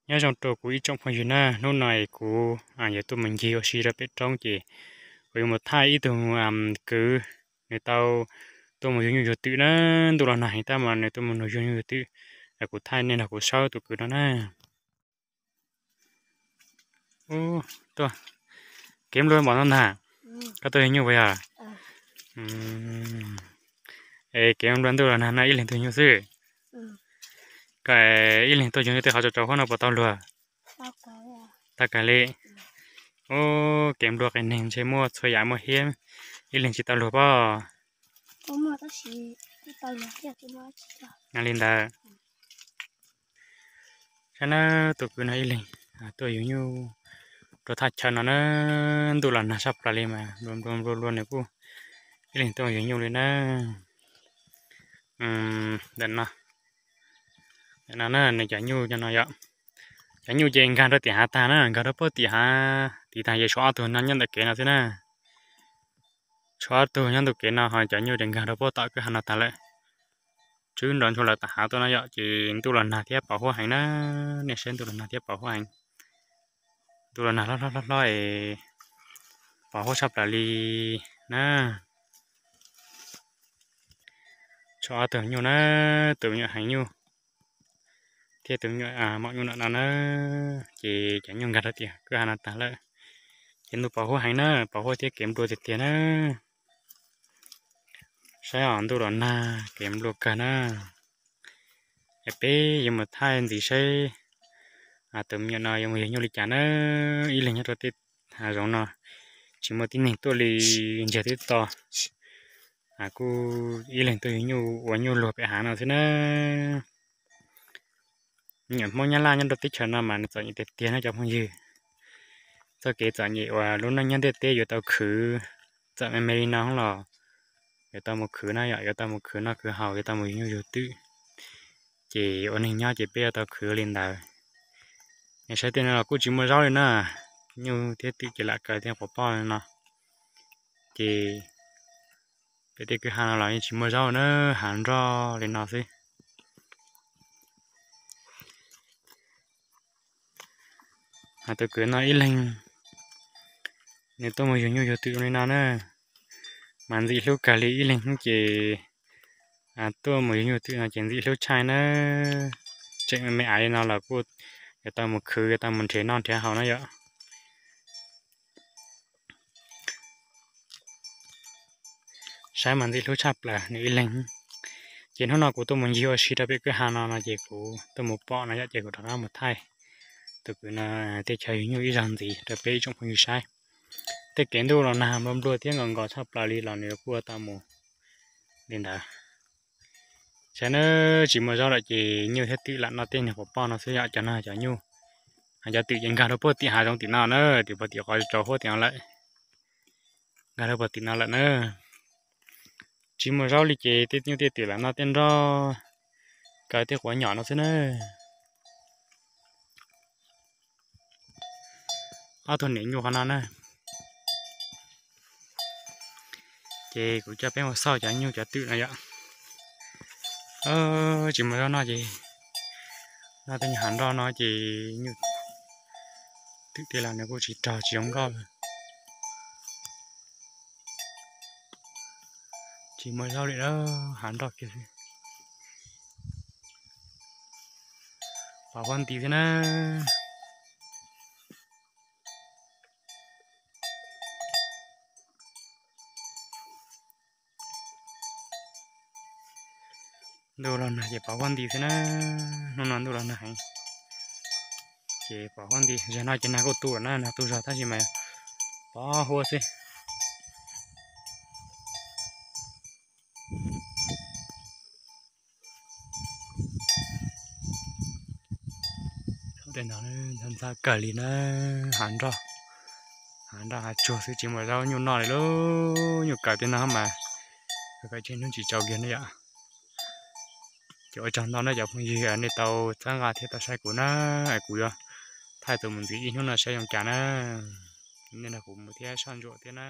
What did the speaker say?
Nyob zoo rau kuv ib tsoom phooj ywg na, hnub no es kuv yuav tuaj mus ncig ua si rau pem roob ces kuv yuav mus thaij ib tug kwv, nws tau tuaj mus yug nyuj yug twm na, ntuj los nag heev tab mas nws tuaj mus yug nyuj yug twm. Kuv thaij nej nrog kuv saib tus kwv no na. Ub, tuaj, kev nplua npaum no ntag, koj tuaj yug nyuj puas yog? Es kev nplua ntuj los nag no ib leeg tuaj yug nyuj xwb. Koj ib leeg tuaj yug nyuj tej qhov tsaus tsaus huab no puas tau luag? Tau kawg li. Ub, kev nplua qias neeg ntshe muaj txhua yam muaj hiab, ib leeg tsis tau luag pob. Li ntawd. Saib na, tus kwv no ib leeg tuaj yug nyuj rau thaj chaw no na, ntuj los nag saj plaws li mas nplua nplua nplua nplua nws kuj ib leeg tuaj yug nyuj li na. Ntawm no, ntawm no na nws cov nyuj cov no yom, cov nyuj ces nkag rau tim hav tag na, nkag rau puag tim hav tid tag ces tshuav ob tug no nyob ntawm kev no xwb na. Tshuav ob tug nyob ntawm kev no ho cov nyuj ces nkag rau puag tom kwj ha no tag lawm. Tswb nrov ntshua lawm tom hav tuaj no yom, ces ntuj los nag thiab pos huab heev na, nej saib ntuj los nag thiab pos huab heev. Ntuj los nag hlob hlob hlob hlob es pos huab saj plaws li na. Tshuav ob tug nyuj na, tus me nyuam heev nyuj thiab tus me nyuam maum nyuj no no na, ces cov nyuj nkag rau tim kwj ha no tag lawm. Ces ntuj pos huab heev na, pos huab thiab kev nplua tiag tiag na. Saib os, ntuj los nag kev nplua kawg na. Es peb yuav mus thaij ntxiv saib tus me nyuam no yuav mus yug nyuj li cas na. Ib leeg nyob rau tej hav zoov no tsis muaj tib neeg tuaj li, ntsiag tib to, kuj ib leeg tuaj yug nyuj ua nyuj luag pem hav no xwb na. Me nyuam Hmoob Nyab Laj nyob rau teb chaws no mas nws txom nyem tiag tiag na cov phooj ywg. Txoj kev txom nyem uas lub neej nyob ntiaj teb yuav tau khwv txawm me me li no los yuav tau mus khwv na yom, yuav tau mus khwv noj khwv haus, yuav tau mus yug nyuj yug twm. Ces ua neeg nyob ces peb yuav tau khwv li ntawd. Nej saib tej no los kuj tsis muaj zaub li na, nyuj thiab twm ces lam kaw thiab quav poj no. Ces peb tej kwj ha no los yeej tsis muaj zaub na, hav nroj li no xwb. Tus kwv no ib leeg nws tuaj mus yug nyuj yug twm li no na, mas ntxim hlub kawg li. Ib leeg ces tuaj mus yug nyuj twm no ces ntxim hlub tshaj na. Tseem me me aiv li no los kuj yuav tau mus khwv, yuav tau mus nrhiav noj nrhiav haus na yom. Saib mas ntxim hlub tshaj plaws nws ib leeg. Ces hnub no kuv tuaj mus ncig ua si rau pem kwj ha no no ces kuv tuaj mus pom no yom, ces kuv rov qab mus thaij tus kwv no tej chaw yug nyuj ib zaug ntxiv rau peb ib tsoom phooj ywg saib. Tej kev ntuj los nag nplua nplua thiab nkos nkos tshaj plaws li los nws kuj ua tau mus li ntawd. Saib na, tsis muaj zaub lawm ces nyuj thiab twm lam noj tej niag quav poj no xwb yom, cov no cov nyuj. Cov twm ces nkag rau puag tim hav zoov tim no na, tim puag tim qhov tsaus huab tim no lawm. Nkag rau puag tim no lawm na. Tsis muaj zaub li ces tej nyuj tej twm lam noj tej nroj, kaw tej quav nyom no xwb na. Ob tug niam nyuj qhov no na. Ces kuv coj peb mus xauj cov nyuj cov twm no yom. Tsis muaj zaub noj ces noj tej nyuag hav nroj no ces nyuj twm tej los nws kuj tsis rog tsis zoo nkauj li. Tsis muaj zaub li, hav nroj kiag xwb. Pom huab nti xwb na. Ntuj los nag ces pom huab nti xwb na. Hnub no ntuj los nag heev ces pom huab nti. Zaum no ces nag kuj tu lawm na, nag tu zog tab sis mas pom huab xwb. Ntxhab kawg li na, hav nroj, hav nroj hav tsuag xwb tsis muaj zaub nyuj noj li lauj. Nyuj kaw tej no mas kaw tseg hnub tsis tsaus kiag na yom. Ces ua tsaug ntau na cov phooj ywg nej tau txhawb nqa thiab tau saib kuv na, kuv yuav thaij tus mus ntxiv ib hnub no saib zoo cas na. Nej nrog kuv mus thiab soj ntsuam thiab na.